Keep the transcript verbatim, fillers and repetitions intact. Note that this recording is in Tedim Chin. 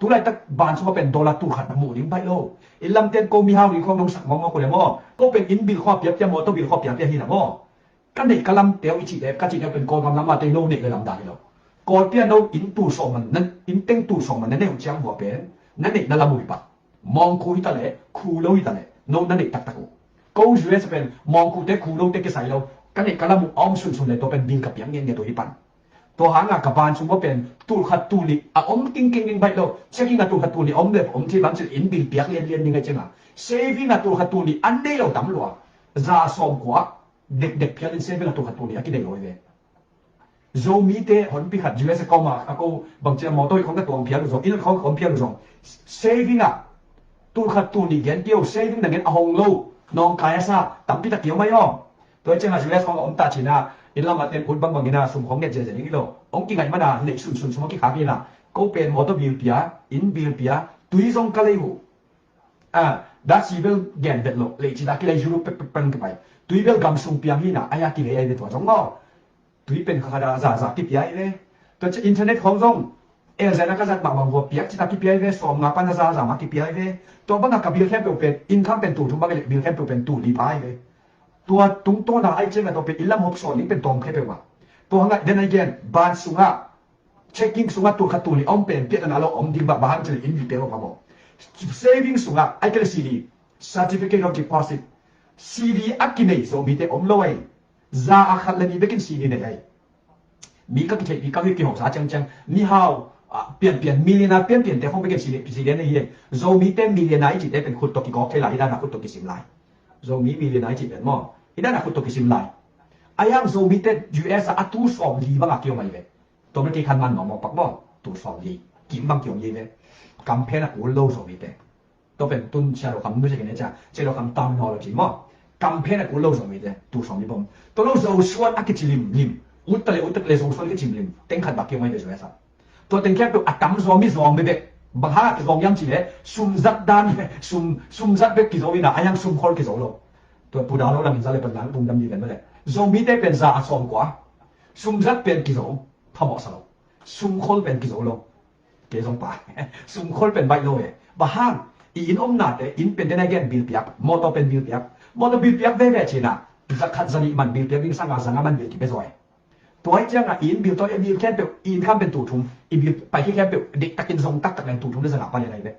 Tulaitak ban sungah pen dollar tul khat na muh ding baih lo. Inn lamten ko mihau ding khawng dong sak mawkmawk uh le maw. Ko pen inn bill khawng a piakpiak, mawtaw bill khawng a piakpiak hi na maw. Ka neih ka lamte uh i cihte, ka cihte uh pen Kawlgam lam ah te no neih le lamdang hi lo. Kawlpi ah no inn tul sawm man, inn teng tul sawm man na neih uh ciang bua pen na neih na lam uh hi pah. Mawngkhu hi ta leh, khulo hi ta leh, no na neih taktak uh. Ko U S pen mawngkhute khulote kisai lo, ka neih ka lam uh a om sunsun le tua pen bill ka piak ngetnget uh hi pan. Tua hanga ka ban sung maw pen tul khat tul nih a om kingking ding baih lo. Checking a tul khat tul nih a om le om ci bang ci inn bill piak lianlian ding a cianga, saving a tul khat tul nih a nei lo tam lua. Za sawm kua dekdek phial in saving a tul khat tul nih a kinei lo hi ve. Zomite honpi khat U S a kawma a ko bangcia mawtaw i khong ka tuang phial uh zong, inn khong ka om phial uh zong, saving a tul khat tul nih gen kio, saving na ngen a hong lo. Nawngkai a sa tampi tak kio mai aw. Tua i cianga U S khong a om ta cina, inn lam a ten ut bangbang ina sum khong nget ziazia ding hi lo. Hong kingaih mana neih sunsun sum a kikhak ina, ko pen mawtaw bill pia, inn bill pia, tui zong ka lei uh. Ah, dak si bel gen bet lo, lei ci dak kilei Europe pek pek peng kipai. Tui bel gam sung piang hina, aya kilei ai bet tua zong maw. Tui pen kha da za za kipia ai ve. Tua ci internet khong zong, el zena ka zat bang bang hua piak ci ta kipia ai ve, sawm nga pan za za ma kipia ai ve. Tua banga ka bill khempeuh pen, income pen tul thum bang le bill khempeuh pen tul li pa ai ve. Tua tungtawna ai cianga tua pen inn lam hop sawn ning pen tawm khempeuh ma. Tua hanga den ai gen, ban sunga, checking sungah tul khat tul nih a om pen piatna lo om ding bah, bang hang cile inn bill pek lo phamawh. Saving sungah ai kele C D, certificate of deposit, C D a kinei Zomite om lo ai. Za a khat le nih bekin C D nei ai. Mi ka kitheih, mi ka hi kihong sa ciangciang, mihau pianpian, millionaire pianpiante khong bekin C D, C D nei hi ai. Zomite millionaire i cite pen khut tawh kigawk thei lai, hi dana khut tawh kisim lai. Zomi millionaire i ci pen maw, hi dana khut tawh kisim lai. Ai hang Zomite U S a a tul sawm li banga kiom ai ve. Tua bel kei khan man mawkmawk pak maw, tul sawm li kim bang kiom hi ve. Kamphen a kul lo Zomite. Tua pen tun sia lo kham nu sia kene cia, sia lo kham tam no lo ci maw. Kamphen a kul lo Zomite, tul sawm li bom. Tua lo Zo suan a kici limlim. Ut ta le, ut ta le Zo suan kici limlim. Teng khat bak kiom ai ve Zo esa. Tua teng khempeuh a tam zaw mi zawng bekbek. Bang hang a kizawng hiam cih leh sum zat dan, sum, sum zat bek kizo ina, a hiang sum khol kizo lo. Tua Pu Dau lo lang in za le pan lang pum dam di pen mah leh. Zomite pen za a sawm kua. Sum zat pen kizo, phamawh sa lo. Sum khol pen kizo lo. Kei zong pa. Sum khol pen baih lo e. Bang hang, i inn omnate, inn pen den a gen bill piak, mawtaw pen bill piak. Mawtaw bill piak veve cina, za khat za nih man bill piak ding sanga za nga man bill kipia zaw e. Tua hi cianga i inn bill tawh i bill khempeuh, i income pen tul thum, i bill pai khempeuh diktakin zong taktak leng tul thum le za nga pa lian ahi ve.